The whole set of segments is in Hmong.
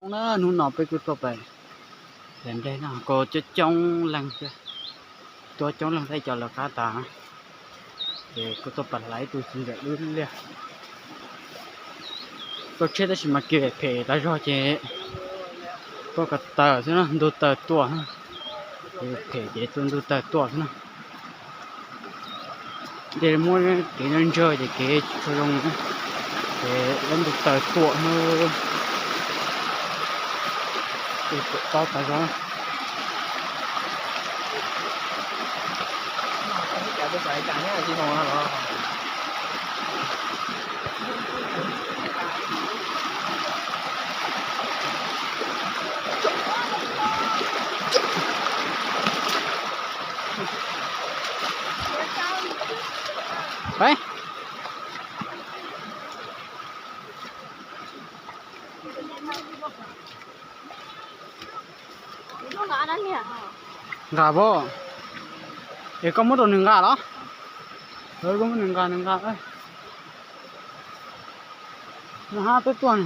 Na, hnub no peb kuj tuaj pais hlais nplej no, kuj coob coob leej thiab, tuaj coob leej thiab, cov lawv qab tas, ces kuj tuaj pais hlais ib tug txiv ntxawm dub liaj. Tuaj tsheb tab sis mas kev phem tas zog ces tuaj ko taw xwb na, ntu taw tuaj, kev phem ces tuaj ntu taw tuaj xwb na. Dej muab kev ntsawg ces kev tsis tshua zoo, ces lawv ntu taw tuaj na. Tuaj tas zog. Peb. Nqa pob, es koj muab rau nws nqa los? Koj muab nws nqa, nws nqa. Nws hab peb tuaj.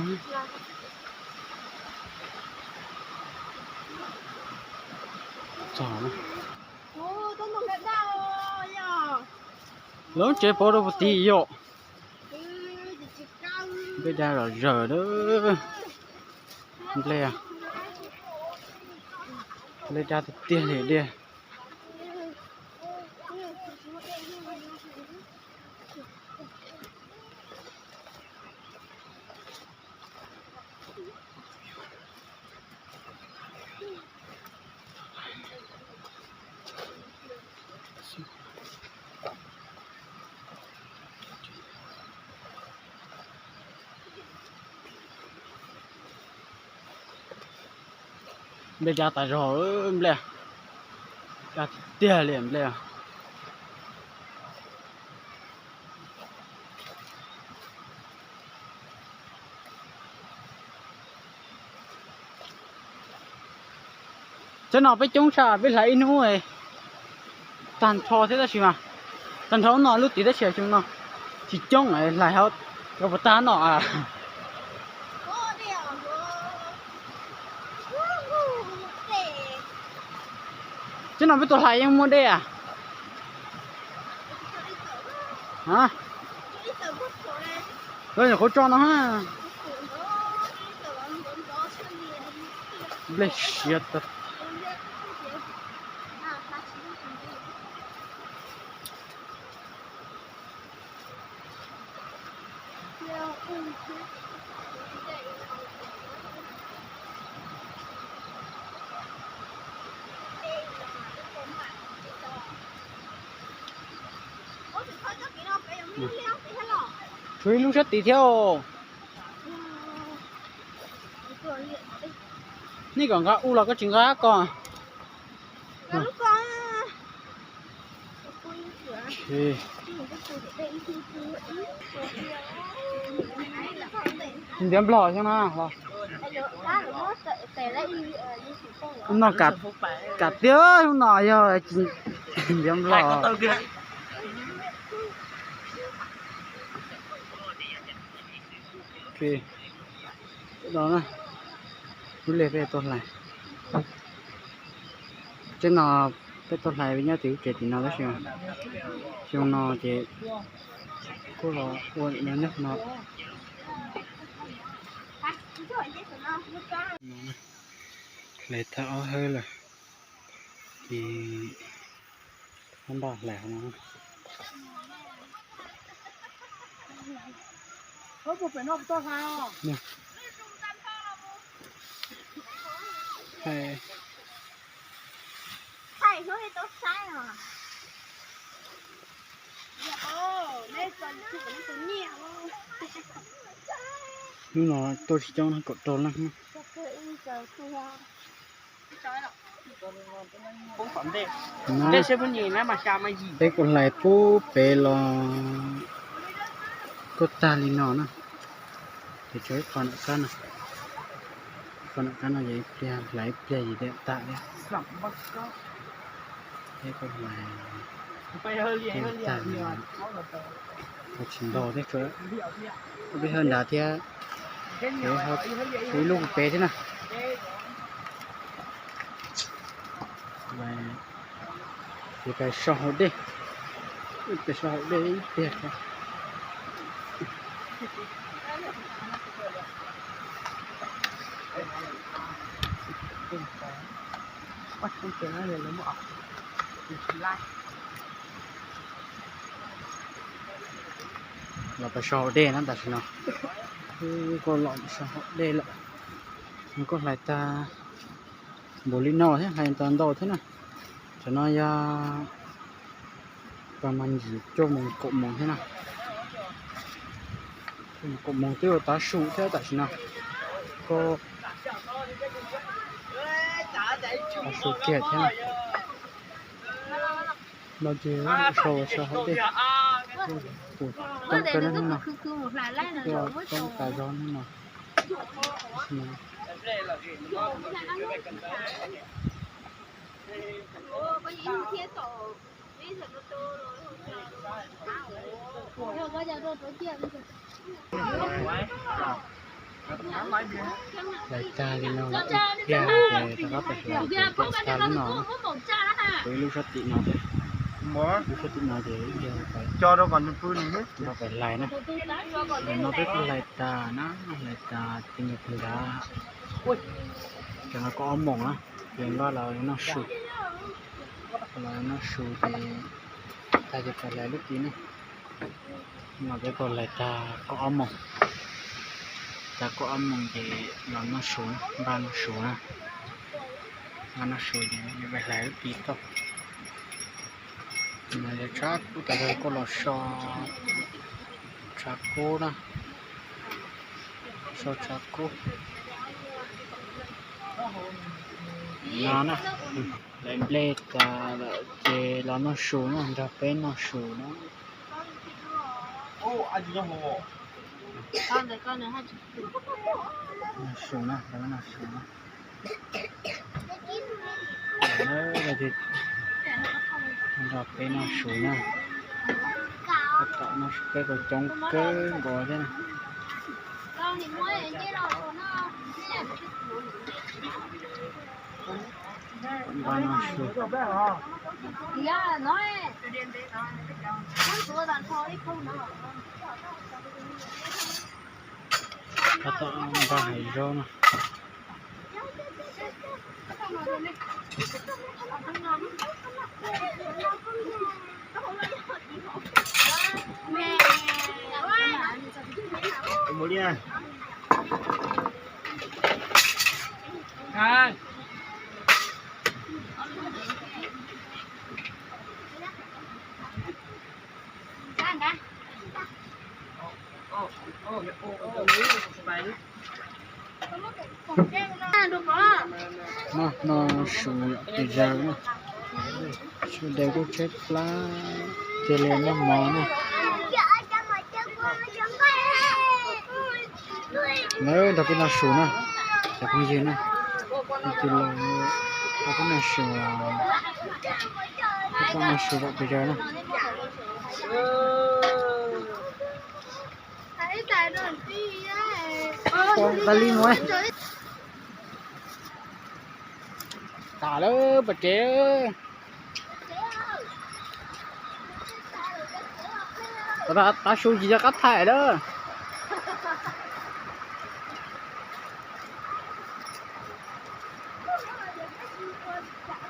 Lawv tsev pov rau puag tid yom. Nplej daj zom zaws lawm. Nplej, nplej daj tiag tiag li diaj. Nplej daj tas zog, nplej daj tiag tiag li nplej. Txheej no peb coob tshaj, peb hlais ib hnub tag nrho thiab tab sis mas, tag nrho ub no lub tid tab sis xyoo no tsis coob, hlais hauv rau puas tag no. Txheej no peb tuaj hlais yeej muaj dej a? Lawv nyuam qhuav tso no ha. Nplej siav tag. Tshuav ib lub sab tid thiab. Nej kom nqa u los koj tsis nqa ko. Ntiav nplog xyoo no los? No kam tiag, no yog ntiav nplog. Lub liaj peb tuaj hlais, txheej no peb tuaj hlais nyob tim lub tsev tim no tab sis xyoo no ces kuj los ua nyob no. Hlais tag ob hawb lawm ces npaj hlais no. Hnub no tuaj tsis coob no, kaum rau leej. Peb kuj hlais pub pem los kuj tag li no na. Ces tshuav ib qho nram qab no, ib qho nram qab no ces ib pliag hlais ib pliag ces tag thiab. Peb kuj hlais tag, tsis nto thiab, tshuav ib hawb nrad thiab. Ib lub pem thiab na. Ces pais so hauv dej, pais so hauv dej ib pliag. Los pais so hauv dej na tam sim no. Koj los so hauv dej lawm. Koj hlais tag npaum li no thiab, hlais tag ntau thiab na. Tam no yog pas mas ncim cuaj moos kaum moos thiab na. Kaum moos twb yuav tav su thiab tam sim no. Koj tav su kiag thiab. No ces sau sau hauv dej. Tus coob kawg no, coob tas zog no. Hlais tag li no ib pliag ces rov qab pais hlais tag lub no, kuv ib lub sab tim no, lub sab tim no ces ib pliag rov qab pais hlais na. Tam no peb kuj hlais tag na, hlais tag tib nyuag pes nrad, tam no kaum ob moos na, ces npaj los noj su, los noj su ces tag ces pais hlais lub tim na. No peb kuj hlais tag kaum ob moos, tag kaum ob moos ces los noj su, npaj noj su na, npaj noj su ces pais hlais lub tim tau. Tshav kub tas zog kuj los so tshav kub na, so tshav kub no na. Hlais nplej tas lawm ces los noj su na, nrog peb noj su na. Noj su na, noj su na. Nrog peb noj su na. Peb kuj coob kawg nkaus thiab na. Npaj noj su. Tab tom npaj hais zaub na. No, noj su pes zaws na. Sawv daws kuj tshaib plab cia li noj mov na. Lawv nrog peb noj su na, cov phooj ywg na. Tus los rau peb noj su, peb noj su pes zaws na. Pom tas li mus. Tas lawm pov tsev. Tav su tsis nco qab thaij lawm.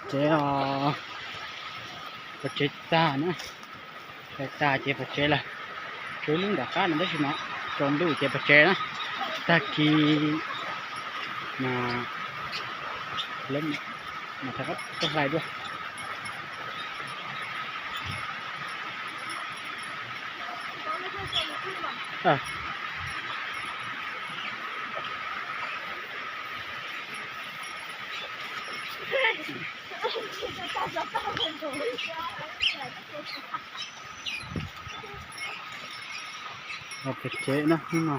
Tsev os, pov tsev tag na. Tag tag ces pov tsev lawm. Tshuav lub nram qab no tab sis mas tsaus ntuj ces pov tsev na. Tag kis mas lawv mam rov qab tuaj hlais dua. Peb tsev na hnub no,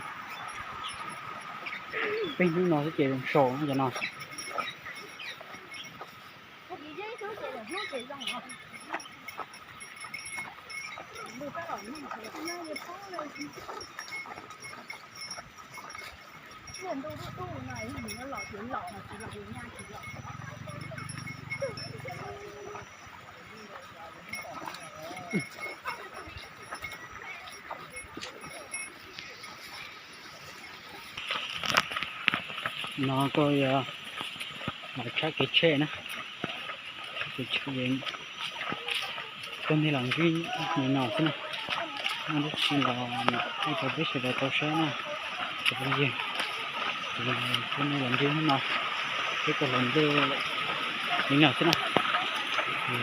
peb hnub no xwb ces zoo saus no cov no. No kuj yog los tshab kev tsheb na, tshab kev tsheb, tuaj nej los ntsib li no xwb na. Muaj dab tsi los ib rau peb sawv daws tau saib na, cov phooj ywg. Ces tuaj nej los ntsib hnub no, peb kuj los ntsib li no xwb na. Ces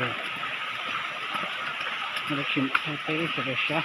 muaj dab tsi peb sawv daws saib.